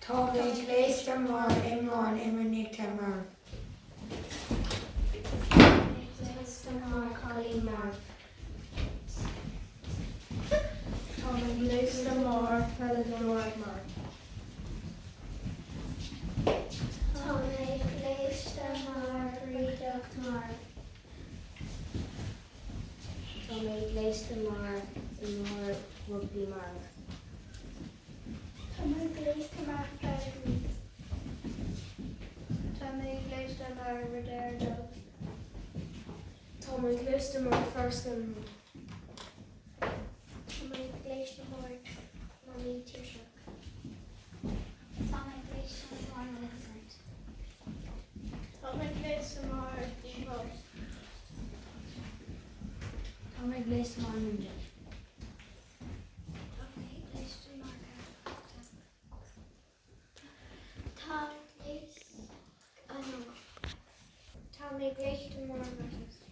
Tá mé gléasta mar imreoir iománaíochta marbh. Tá mé gléasta mar cailín marbh. Tá mé gléasta mar pheileadóir marbh. Tá mé gléasta mar bhrídeach marbh. Tá mé gléasta mar imreoir rugbaí marbh. Tá mé gléasta mar fear dubh. Tá mé gléasta mar ridire dubh. Tá mé gléasta mar fear scanrúil. Tá mé gléasta mar mamaí tuirseach. Tá mé gléasta mar Maleficent. Tá mé gléasta mar diabhal. Tá mé gléasta mar ninja. Tá mé gléasta mar carachtar. Tá gléas oh no. Tá mé gléasta mar Moses.